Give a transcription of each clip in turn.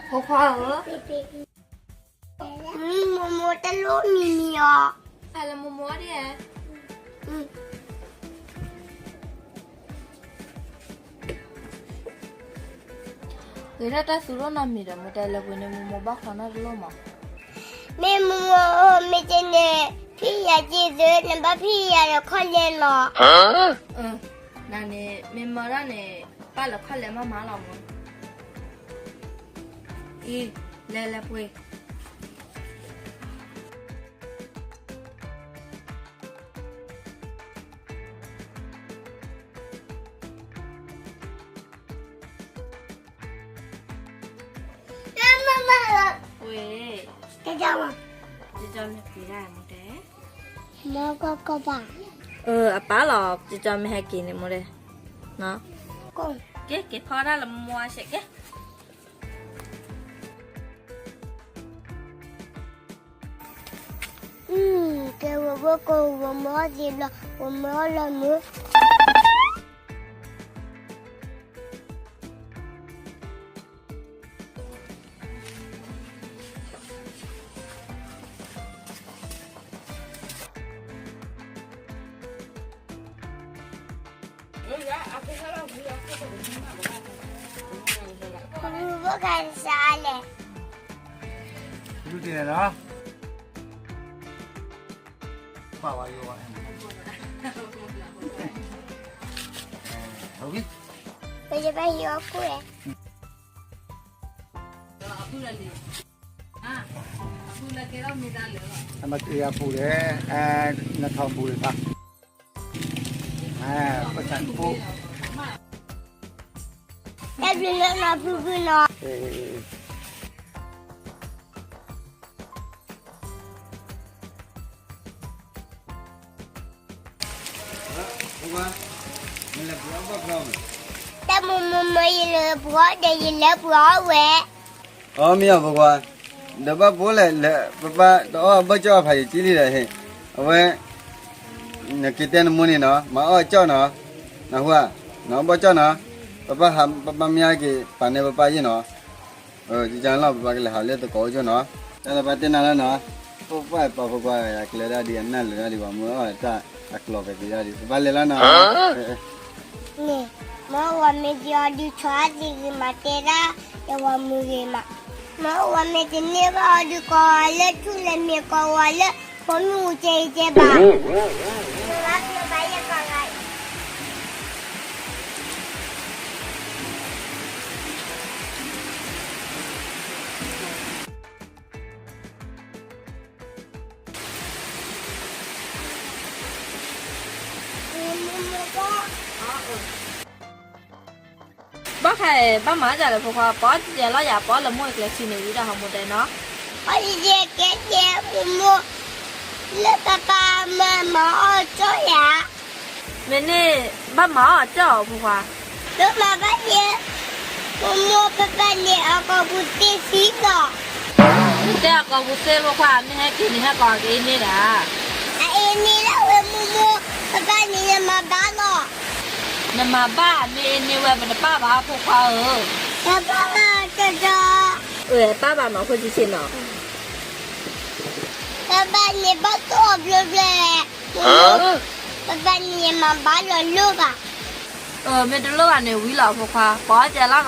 ဖိခွါဧၢ, မိၢ်မိၢ်တလိၣ်မံၤမံၤအီၤ, အလၢမိၢ်မိၢ်ဒ်, ဂ့ၤဒၣ်တၢ်သူၣ်ထီၣ်နီတမံၤဒီး မိၢ်တဲလၢပှဲၤန့ၣ် မိၢ်မိၢ်ဘၣ်ဃီနီတလိၣ်မး, မ့ၢ်မိၢ်မိၢ် မ့ၢ်တဲန့ၣ် ဖံးယၤက့ၤသု နဘၣ်ဖံးယၤဒီးခီၣ်လဲလီၤ, နန့ၣ် မ့ၢ်မၢဒၣ်န့ၣ် ပၢ်လၢခီၣ်လဲမးမးလီၤမး, အံၤ လဲၤလဲၤပှ့ၤ ဝ့ၢ်, ကၠီမ့ၢ်ပှ့ၤဒၣ် မိၢ်တဲ, မ့ၢ်ကီၢ်ကီၢ်ဘၣ်, အပၢ်လီၤ ကၠီမ့ၢ်ဟဲက့ၤန့ၣ် မိၢ်တဲ, က့ၤက့ၤဖီဒၣ်လၢမိၢ်အဆဲးက့ၤ, ကဲဝဲဘၣ်ကီၢ်ဝဲမ့ၢ်အီၣ်သ့ဘျီ ဝဲမ့ၢ်အီၣ်လၢမုၢ် ဘၣ်ခါစလဲၣ်, လူတ့ၢ်လီၤ, ပာ်ဝဲယိဝဲ, ပယဘၣ်ယိအခိၣ်လဲၣ်, အမ့ၢ်ကယၤပူၤလဲၣ်, နထီၣ်ပူၤလဲၣ်ဖး, ပသးတဖိ, တၢ်ဘျုးလၢနဖုဖုနီၤ. တၢ်မူမူမ့ၢ်ယလဲၤပှ့ၤဒီးယလဲၤပှ့ၤအီၣ်ဝဲ, အမ့ၢ်အီၤဖိခွါ, ဒီးဘၣ်ဖိလဲၣ် လၢပပၢ်တအီၣ်ဘၢၣ်ကၠီၣ်ဖးယံာ်ကံလံဒီးဟ့ၣ်, အဝဲ နက့ၤတဲနမိၢ်န့ၣ်နီၤ, မၤအီၣ်ကၠီၣ်နီၤ, နဟူဧါ, နအီၣ်ဘၢၣ်ကၠီၣ်နီၤ, ပပၢ်ဟး ပပၢ်မ့ၢ်ဟဲက့ၤ ပာ်န့ၢ်ပပၢ်ယ့ၢ်နီၤ, ကကလီၤ ပပၢ်ကလဲၤဟးလၢသကိးအိၣ်ကၠိၣ်နီၤ, တၢ်လၢပၢ်တဲနၤလၢနီၤ, ပပၢ်ပာ်ဖိခွါ အကျဲဒၣ်ဒံး အနၢ်လၢာ်ဒၣ်ဒံး ပှၤမုၢ်အီၣ်တၢ်အကျိၤပဲာ်သံဒၣ်ဒံး ပပၢ်လဲၤလီၤနီၤ. န့ၣ်, မ့ၢ်ဝဲမ့ၢ်ဒ်အီၤဒုး ဆီၣ်သံဂ့ၤမး တဲဒၣ်ယဝၤမုၢ်ဂ့ၤမး, မ့ၢ်ဝဲမ့ၢ်တန့ၢ်ဘၣ်အီၤဒုး ကိးဝဲလၢထူၣ်လၢမ့ၢ် ကိးဝဲလၢ ဖိမုၣ်အူကဲအံၤကဲဘၣ်. ဘၣ်ဃးဘၣ်မၤဒ်လဲၣ်ဖိခွါ, ပှၤအီၣ်တံၢ်လီၤယၤ ပှၤလၢမိၢ်အကျဲဆံန့ၣ် ဝံၤဒီးဟီမိၢ်တဲနီၤ, အီၣ်တံၢ်ကဲကဲမိၢ်မိၢ်, လၢပပၢ်မၤမၤအီၣ်ကၠီၣ်ယၤ မ့ၢ်န့ၣ် ဘၣ်မၤအီၣ်ကၠီၣ်အီၤဖိခွါ, လၢမၤဘၣ်ယဲ, မိၢ်မိၢ် ပပၢ်န့ၣ်အကိာ်ပူၤသ့ဆံးလီၤ. မ့ၢ်တဲအကိာ်ပူၤသ့ဖိခွါ မ့ၢ်ဟဲက့ၤန့ၣ် ဟဲကိးက့ၤအ့န့ၢ်ဒၣ်, အအ့န့ၢ်လၢဝဲမိၢ်မိၢ်, ပပၢ်န့ၣ်ယမၤဘၣ်လီၤ. နမၤဘၣ်မ့ၢ်အ့န့ၢ်ဝဲ ပတပၢ်ဘၣ်ဖိခွါဧၢ, တပၢ်ဘၣ်တဒီး, ပၢ်ဘၣ်နီၤ ဖိဆံးဆံးနီၤ, ပပၢ်န့ၣ်ဘၣ်တိၢ်အီၤဘျီဘျီ, ပပၢ်န့ၣ်ယမၤဘၣ်လီၤလိၣ်ဘၣ်, မ့ၢ်တလိၣ်ဘၣ်န့ၣ်ဝံၤလီၤဖိခွါ, ပှၤအီၣ်ကဲလီၤ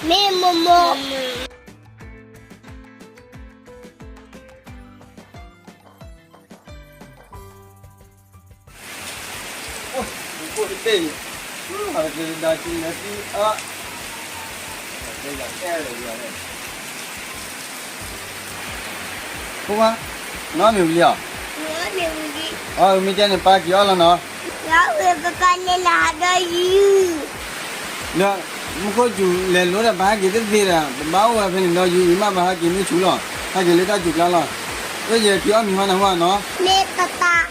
နီၤမ့ၢ်က့, မ့ၢ်မိၢ်မိၢ် ဖိခွါ, နီၢ်မ့ၢ်ဝံၤလံဧါ, မ့ၢ်တဲန့ၣ် ပၢ်က့ၤအီၣ်လီၤနီၤ, ပပၢ်န့ၣ်နဟးဒီးယုၢ်, ဒီးမူခိၣ်စူၤလဲၤလိၤဒီး ပဟဲက့ၤတသ့ဒီး ပဘၣ်အိၣ်ဝဲဖဲန့ၣ်ဒီးယုၢ်ဂ့ၤမး ပဟဲက့ၤမုၢ်ဆူၣ်လီၤ, ဟဲက့ၤလၢတၢ်စူၤကျါလီၤ, အၢ ယက့ၤအီၣ်မ့ၤဟီနဟူဧါနီၤ, မ့ၢ်ပပၢ်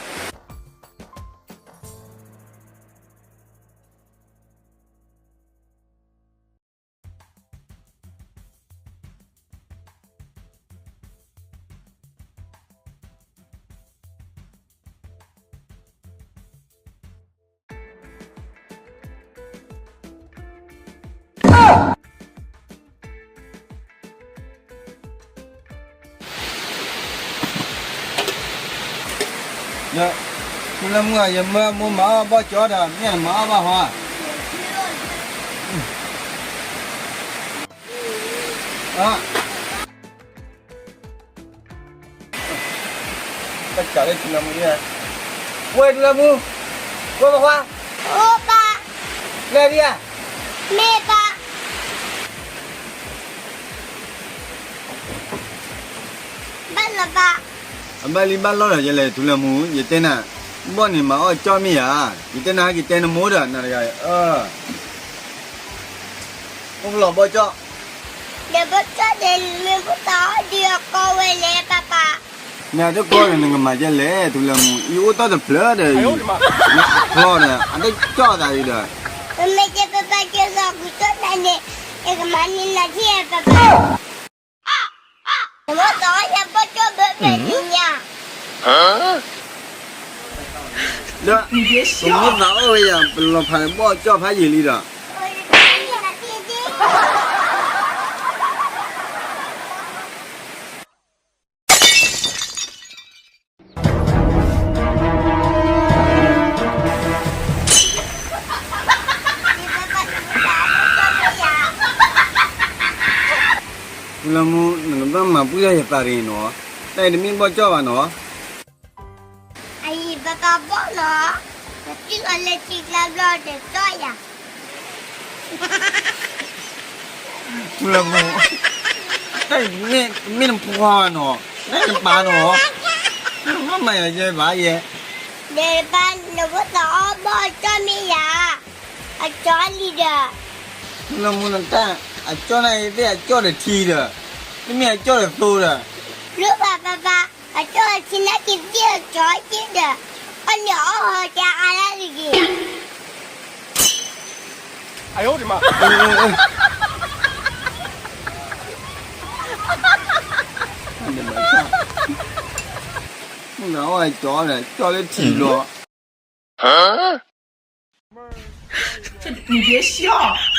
ထူလၢမူဧၢ, ယမၢမိၢ်မၤအီၣ်ဘီၣ်ကၠီဒီး မ့ၢ်နမၤအီၣ်ဘၣ်ဟီဧါ. တၢ်စးလၢထူလၢမူဧါ, ဝဲထူလၢမူ, ဝဲပှၤခွါ, အိၣ်ပၢ်, လဲၤဒံးဧါ, မ့ၢ်ပၢ်, ဘၣ်လီၤပၢ်. အဘၣ်လံဘၣ်လီၢ်ဒီး ယလဲၤ ထူလၢမူ, ယတဲနၤ, ဘီၣ်န့ၣ်မၤအီၣ်ကၠီမ့ၢ်ဧါ, ယတဲနၤ ဟဲက့ၤတဲနမိၢ်ဒီး နၤတဂၤ, အိၣ်ဖျိလီၤဘီၣ်ကၠီ, ဒီးဘီၣ်ကၠီန့ၣ် မ့ၢ်ဘီၣ်သးအီၣ်ဒံးအကီဝဲလဲၣ်ပၢ်ပၢ်. နတကီဒီး နကမၤဒ်လဲၣ် ထူလၢမူ, ယအိၣ်တ့ၢ်တဖျၢၣ်ဒီးအံၤ, နအဖျီဒီး အတကၠီၣ်သးအံၤဒီး, ပမ့ၢ်တဲပၢ်ပၢ်ကၠီသးကူကၠီသးန့ၣ်, ယကမၤန့ၢ်နၤထံၣ်ပၢ်ပၢ်. နဘီၣ်သးအီၣ်ယၤဘီၣ်ကၠီဘၢဘၢလံညါ, ဒီး ပမိၢ်သးအီၣ်ဝဲယၤ ပလီၤဖးန့ၣ် ဘီၣ်ကၠီဖးယံာ်လံဒီး ထူလၢမူ, နကဘၣ်မၤပှံၢ်ထီၣ်ယသးတဂ့ၤနီၤ, တၢ်အံၤတမ့ၢ်ဘီၣ်ကၠီၣ်ဘၣ်နီၤ. အအံၤပၢ်ပၢ်ဘီၣ်နီၤ, ပတံၢ်လီၤလၢထံကျါဘျီဒီးကၠီၣ်ယၤ. ထူလၢမူ, တၢ်အံၤမ့ၢ်နဖိခွါဘၣ်နီၤ, တၢ်အံၤနပၢ်နီၤ, နမၤယၤယဲဘၣ်ယဲ. ဒီးပၢ် နဘီၣ်သးအီၣ်ဘီၣ်ကၠီမ့ၢ်ယၤ, အကၠီလံဒီး. ထူလၢမူ, နတၢ်အကၠီၣ်န့ၣ် သ့ၣ်အကၠီၣ်ဒီးထံဒီး, တမ့ၢ်အကၠီၣ်ဒီးသိဒီး. လၢပၢ်ပၢ်ပၢ်, အကၠီၣ်ထံနၢ်က့ၤသ့ၣ်အကၠီက့ၤဒီး, အီၣ်န့ၣ်အီၣ်ဟီတဲအါလၢ်တဂ့ၤ. မ့ၢ်အီၣ်ကၠီၣ်ဒီး ကၠီၣ်လၢထံဘျီ. နက့ၤဆှီၣ်